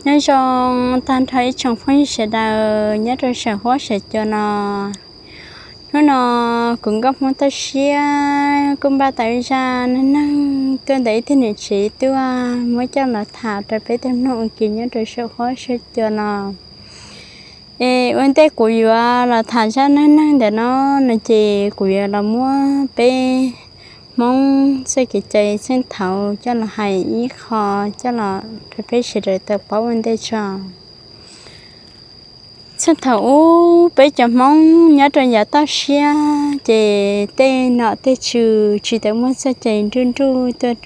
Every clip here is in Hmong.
Nyob zoo tag nrho ib tsoom phooj ywg sawv daws nyob rau saum huab saum cua no. Hnub no kuv Nkauj Hmoob Toj Siab kuj npaj tau ib zaj neej neeg tuaj ntawm ib tug niam tsev tuaj muab coj los tham rau peb tau mloog ua ke nyob rau saum huab saum cua no. Es ua ntej kuv yuav los tham zaj neej neeg ntawm no no ces kuv yuav los muab peb Hmoob txoj kev cai txheej thaud coj los hais ib qho coj los rau peb sawv daws tau paub ua ntej tso. Txheej thaum ub peb cov Hmoob nyob rau yav toj siab ces tej nom tej tswv tsis tau muaj txoj cai nruj nruj tuaj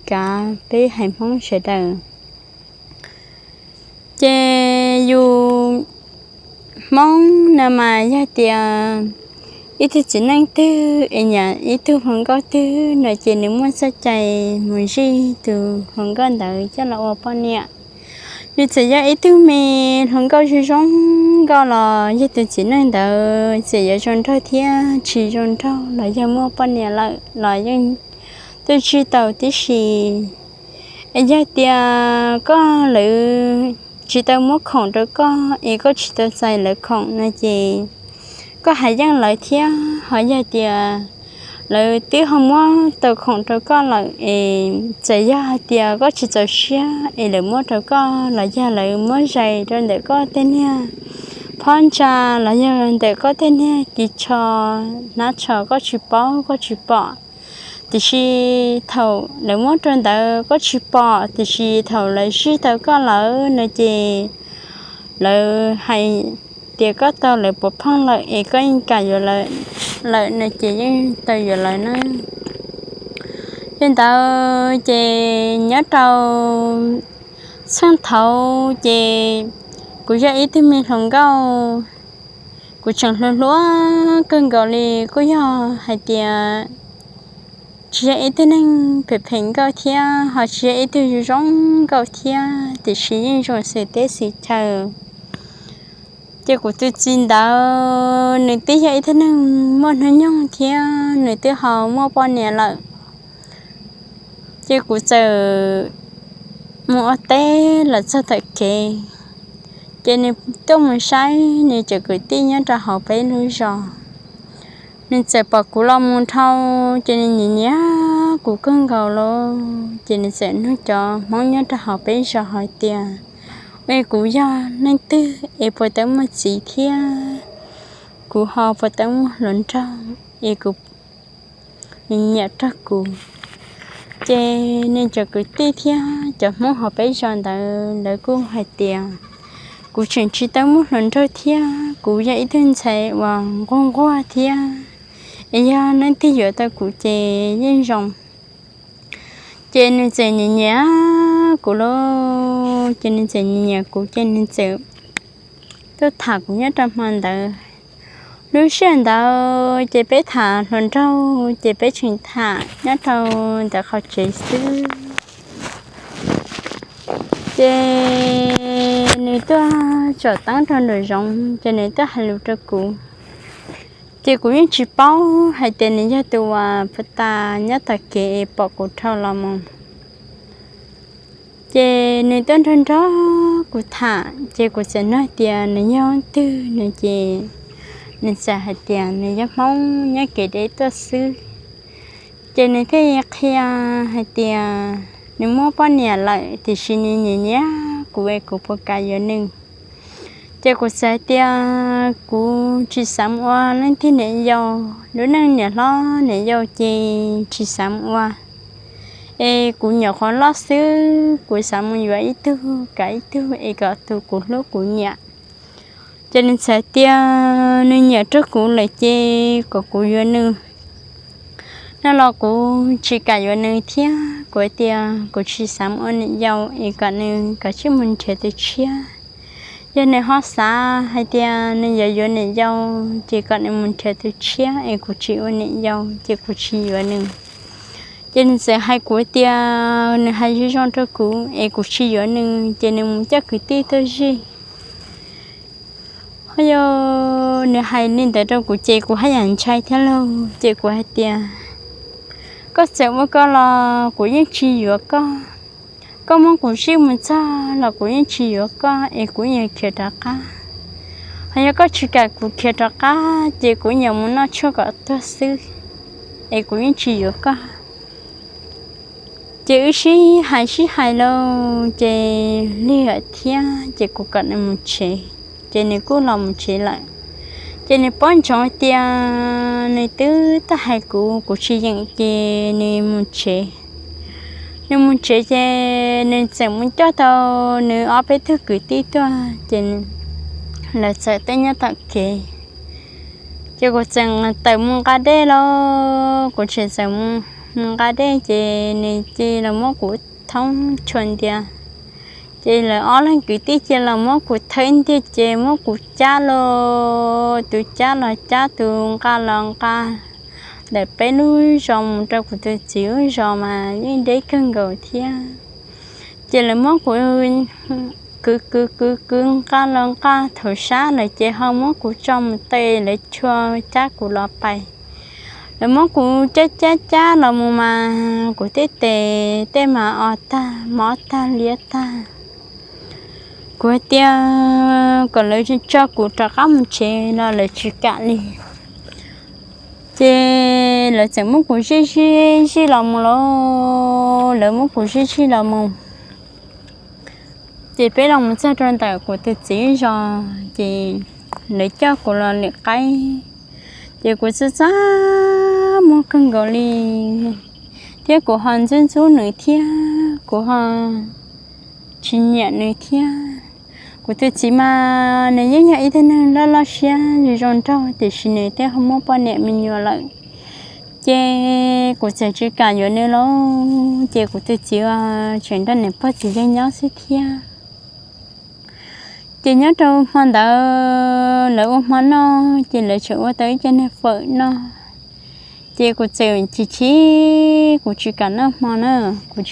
kav peb haiv Hmoob sawv daws. Ces yus Hmoob no mas yog tias ib tug txiv neej twg es nyiam ib tug hluas nkauj twg no ces nws muaj txoj cai mus zij tus hluas nkauj ntawd coj los ua poj niam. Yus txawm yog ib tug me hluas nkauj zoo zoo nkauj los yog tus txiv neej ntawd txawm yuav zoo nraug thiab tsis zoo nraug los yog muaj poj niam lawm los yeej tuaj zij tau tib si. Es yog tias koj lawv tsis tau muab khoom rau koj es koj tsis tau txais lawv khoom no ces koj hais yeej lawv thiab. Ho yog tias lawv twb ho muab tau khoom rau koj lawm es txawm yog hais tias koj tsis txaus siab es lawv muab rau koj los yog lawv muab zais rau ntawm koj tej niag phab ntsa los yog ntawm koj tej niag kis tsho hnab tsho koj tsis paub koj tsis pom, tiam sis thaum lawv muab rau ntawd koj tsis pom, tiam sis thaum lawv zij tau koj lawm no ces lawv hais tias koj tau lawv puas pheej lawm es koj yeej kam yuav lawm no ces yeej tau yuav lawv na. Li ntawd ces nyob rau txheej thaud ces kuv yog ib tug me hluas nkauj, kuv tseem hluas hluas kawg nkaus li, kuj yog hais tias tsis yog ib tug neeg phem phem nkauj thiab ho tsis yog ib tug zoo zoo nkauj thiab, tiam sis yeej zoo xws teb xws chaw. Ces kuv tus txiv ntawd nws twb yog ib tug neeg muaj hnub nyoog thiab nws twb ho muaj poj niam lawm. Ces kuv txawm mus ua teb los txog tom kev, ces nws tuaj mus saib nws cov kwv tij nyob rau hauv peb lub zos. Nws txawm pom kuv los mus dhau, ces nws nyiam nyiam kuv kawg nkaus lawm. Ces nws txawm nug cov Hmoob nyob rau hauv peb zos hais tias, ua kuv yog leej twg es puas tau muaj txiv thiab kuv ho puas tau muaj hluas nraug es kuv, nws nyiam rau kuv. Ces nws cov kwv tij thiab cov Hmoob hauv peb zos ntawd lawv kuj hais tias kuv tseem tsis tau muaj hluas nraug thiab kuv yog ib tug ntxhais uas nquag nquag thiab, es yog leej twg yuav tau kuv ces yeej zoo. Ces nws txawm nyiam nyiam kuv lawm, ces nws txawm nyiam nyiam kuv ces nws txawm tuaj tham kuv nyob rau hmo ntawd. Lub sij hawm ntawd ces peb tham hluas nraug ces peb tseem tham nyob rau ntawm qhov tsev xwb. Ces nws tuaj tsom teeb rau nraum zoov ces nws tuaj hais lus rau kuv. Ces kuv yeej tsis paub hais tias nws yog tus uas puag ta nyob tom kev es pom kuv dhau los mus. Ces nws tuaj nrog nrog kuv tham ces kuv txawm nug tias nws yog leej twg no ces nws txawm hais tias nws yog Hmoob nyob kev deb tuaj xwb. Ces nws thiaj qhia hais tias nws muaj poj niam lawm tiam sis nws nyiam nyiam kuv es kuv puas kam yuav nws. Ces kuv txawm hais tias kuv tsis xav mus ua leej twg niam yau, lub neej niam hlob niam yau ces tsis xav mus ua. Es kuv nyuam qhuav loj xwb, kuv xav mus yuav ib tug kav ib tug es kom tus kuv hlub kuv nyiam. Ces nws txawm hais tias nws nyiam rau kuv lawm ces kom kuv yuav nws. No los kuv tsis kam yuav nws thiab kuv hais tias kuv tsis xav mus ua niam yau es kom nws kav tsij mus nrhiav tus tshiab. Yog nws ho xav hais tias nws yuav yuav niam yau ces kom nws mus nrhiav tus tshiab es kuv tsis ua niam yau ces kuv tsis yuav nws. Ces nws txawm hais kuv tias nws hais zoo zoo rau kuv es kuv tsis yuav nws ces nws mus coj kwv tij tuaj zij. Ho yog nws hais li ntawd rau kuv ces kuv haj yam ntshai thiab lauj. Ces kuv hais tias koj txawm ua koj los kuv yeej tsis yuav koj. Koj muab kuv zij mus txog los kuv yeej tsis yuav koj es kuv yuav khiav rov qab. Hos yog koj tsis kam kuv khiav rov qab ces kuv yuav mus noj tshuaj kom tuag xwb es kuv yeej tsis yuav koj. Ces wb sib hais sib hais lauj, ces lig lawm thiab ces kuv kom nws mus tsev, ces nws kuj los mus tsev lawm. Ces nws paub ntsoov tias nws twb tau hais kuv, kuv tsis yeem ces nws mus tsev. Nws mus tsev ces nws txawm mus coj tau nws ob peb tug kwv tij tuaj, ces lawv txawm tuaj nyob tom kev. Ces kuv txawm tawm mus nqa dej lauj, kuv tseem txawm mus nqa dej ces nws cia li los muab kuv thoob tshua ntiag. Ces lawv ob leeg kwv tij cia li los muab kuv thawb ntiag ces muab kuv cab los, tus cab los cab, tus nqa los nqa, ntawm peb lub zos mus rau kuv tus txiv lub zos mas yeej deb kawg nkaus thiab. Ces lawv muab kuv kwv kwv kwv kwv nqa los nqa, thaum sab lawm ces ho muab kuv tso mus tes, lawv tshua cab kuv los pais. Lawv muab kuv cab cab cab los mus mas kuv tej tes tej mas o tag mob tag liab tag. Kuv hais tias kom lawv tso kuv rov qab mus tsev los lawv tsis kam li. Ces lawv txawm muab kuv zij zij zij los mus lauj, lawv muab kuv zij zij los mus. Ces peb los mus txog rau ntawm kuv tus txiv zos, ces lawv coj kuv los lwm qaib, ces kuv txaj txaj muag kawg nkaus li, thiab kuv ho ntxub ntxub nws thiab kuv ho tsis nyiam nws thiab. Kuv tus txiv mas nws yeej yog ib tug neeg loj loj siab zoo zoo nraug, tiam sis nws twb ho muaj poj niam me nyuam lawm. Ces kuv txawm tsis kam yuav nws lauj, ces kuv tus txiv tseem nrog niam pog txiv yawg nyob xwb thiab. Ces nyob rau hmo ntawd lawv ua hmo noj, ces lawv tseem ua tau ib co niag fawm noj. Ces kuv txawm chim chim, kuv tsis kam noj hmo na, kuv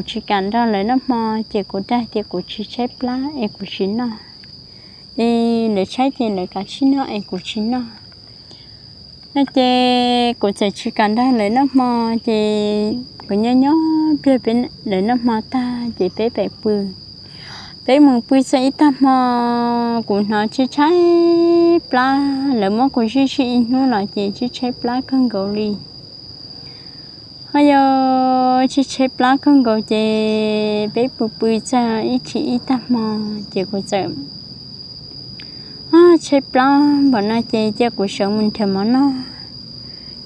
tsis kam nrog lawv noj hmo, ces kuv dag tias kuv tsis tshaib plab es kuv tsis noj, es lawv tshaib ces lawv kav tsij noj es kuv tsis noj. No ces kuv txawm tsis kam nrog lawv noj hmo, ces kuv nyob nyob pliag peb lawv noj hmo tag ces peb pem pw. Peb mus pw txog ib tag hmo, kuv hnov tshaib tshaib plab, lawv muab kuv zij zij ib hnub los ces tshaib tshaib plab kawg nkaus li. Ho yog tshaib tshaib plab kawg nkaus ces peb pw pw txog ib chim ib tag hmo, ces kuv txawm tshaib plab npaum no ces cia kuv sawv mus nrhiav mov noj.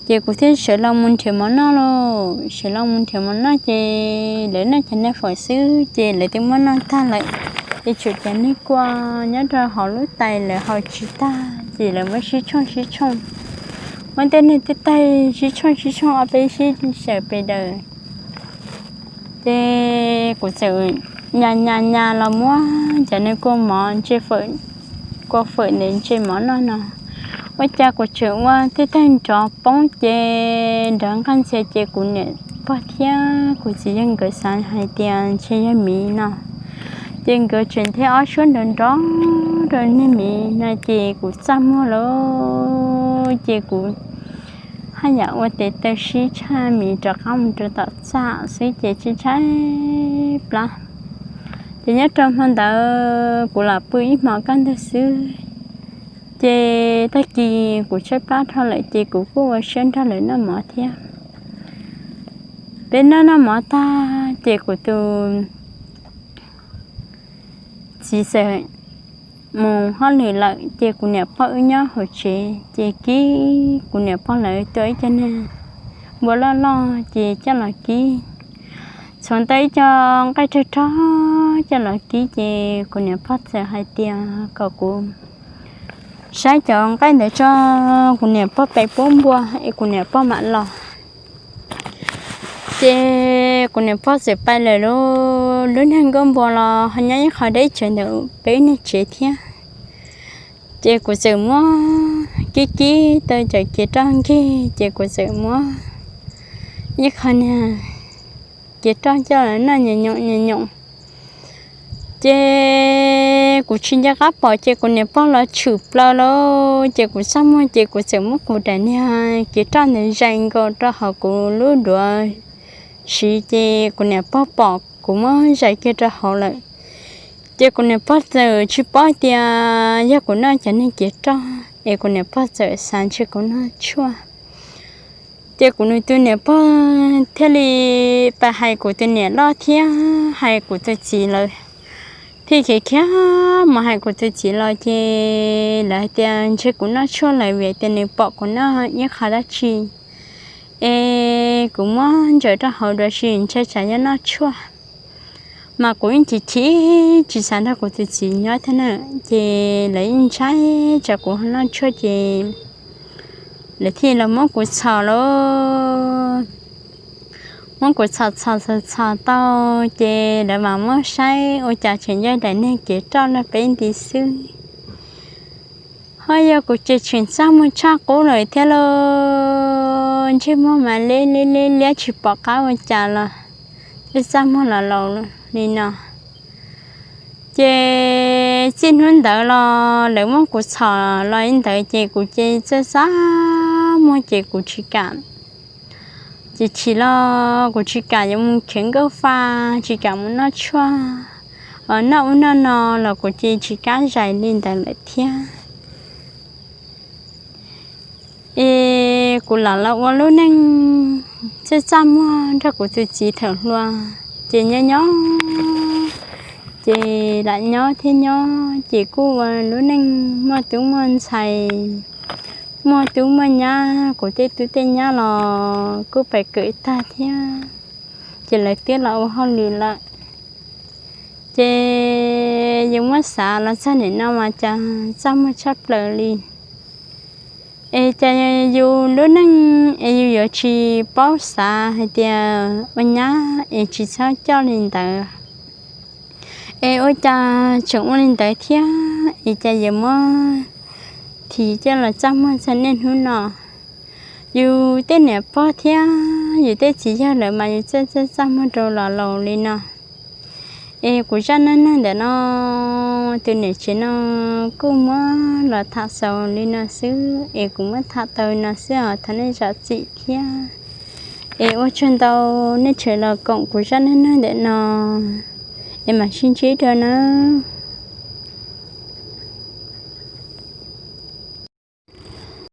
Ces kuv thiaj sawv los mus nrhiav mov noj lauj. Sawv los mus nrhiav mov noj ces lawv noj cov niag fawm xwb ces lawv twb muab noj tag lawm. Ces tshuav cov niag kua nyob rau hauv lub tais lawv haus tsis tag ces lawv muab sib tshooj sib tshooj, muab tej niag tej taig sib tshooj sib tshooj ob peb sib xyaw pes daws. Ces kuv txawm nyas nyas nyas los muab cov niag kua mov ntse fawm, kua fawm ntawd ntse mov noj no, ua cas kuv tseem ua tej tag nrov poob ces nrov nqaj ntxhias ces kuv niam pog thiab kuv txiv yawg nkawd xav hais tias ntshe yog miv no. Ces nkawd tseem thiaj ob suab nrov nrov rau niag miv no ces kuv txaj muag lauj, ces kuv haj yam ua tes taw sib tshaj miv rov qab mus rau tom txaj xwb ces tshaib tshaib plab. Ces nyob rau hmo ntawd kuv lam pw ib hmo kaj ntug xwb. Ces tag kis kuv tshaib plab dhau lawm ces kuv kuj ua siab nrog lawv noj mov thiab. Peb noj noj mov tag ces kuv tus txiv txawm mus hauj lwm lawm ces kuv niam pog wb nyob hauv tsev ces kib kuv niam pog lawv tua ib co niag npua loj loj ces coj los kib. Txhuav tau ib co nqaij rog rog coj los kib ces kuv niam pog txawm hais tias kom kuv saib cov nqaij ntawd tso, kuv niam pog pem pub npua es kuv niam pog mam los. Ces kuv niam pog txawm pais lawm lauj, lub niag nkuaj npua los ho nyob ib qho deb tsawv ntawm peb niag tsev thiab. Ces kuv txawm muab kib kib tau cov cev roj nkig ces kuv txawm muab ib qho niag cev roj coj los noj nyuam nyoom nyuam nyoom. Ces kuv tsis nco qab pom ces kuv niam pog los tshwm plaws lauj, ces kuv txaj muag ces kuv txawm muab kuv daim niag cev roj ntawd zais nkaus rau hauv kuv lub duav siv ces kuv niam pog pom kuv muab zais kiag rau hauv lawm. Ces kuv niam pog txawm tsis paub tias yog kuv noj cov neeg kev roj, es kuv niam pog txawm xav ntshe kuv noj tshuaj. Ces kuv nws tus niam pog thiaj li pab hais kuv tus niam loj thiab hais kuv tus txiv lawm, thiaj khiav khiav mus hais kuv tus txiv los ces lawv hais tias ntshe kuv noj tshuaj lawm vim tias nws pom kuv noj ib qho dab tsi, es kuv muab ntsaws rau hauv dua si ntshai tsam yog noj tshuaj. Mas kuv yeej chim chim tsis xav nrog kuv tus txiv nyob thiab na, ces lawv yeej ntshai tsam kuv noj tshuaj ces lawv thiaj los muab kuv txhom lauj. Muab kuv txhom txhom txhom txhom tau, ces lawv mam muab saib ua cas tseem yog daim niag kev roj loj peb nti xwb. Ho yog kuv ces tseem txaj muag tshaj qub lawm thiab lauj, ntsej muag mas liab liab liab liab tsis pom qab ua cas los, txaj muag los laus li no. Ces txij hnub ntawd los lawv muab kuv txhom los li ntawd ces kuv ces txaj txaj muag ces kuv tsis kam. Ces chim los kuv tsis kam yuav mus khiav nkauj fa, tsis kam mus noj tshuaj, noj ub noj no los kuv ces tsis kam zais li ntawd lawm thiab. Es kuv lam los ua lub neej txaj txaj muag nrog kuv tus txiv tham hluas, ces nyob nyob, ces lam nyob thiab nyob ces kuj ua lub neej muaj tub muaj ntxhais, muaj tub muaj nyab, kuv tej tub tej nyab los kuj pais kawm tag thiab, ces lawv twb los ua hauj lwm lawm. Ces yus muab xav los txog nim no mas cas txaj muag tshaj plaws li. Es cas yus lub neej es yus yuav tsis paub xav hais tias ua nyab es tsis txhob coj li ntawd. Es ua cas tseem ua li ntawd thiab, es cas yuav muab thim coj los txaj muag txog niaj hnub no. Yus tej niam pog thiab yus tej txiv yawg lawv mas yus txaj txaj txaj muag rau los laus li no. Es kuv zaj neej neeg ntawm no, tus niam tsev no kuj muab los tham xaus li no xwb, es kuv muab tham tau no xwb os, thov nej zam txim thiab. Es ua tsaug ntau nej tseem los koom kuv zaj neej neeg ntawm no, es mam sib ntsib dua nawb.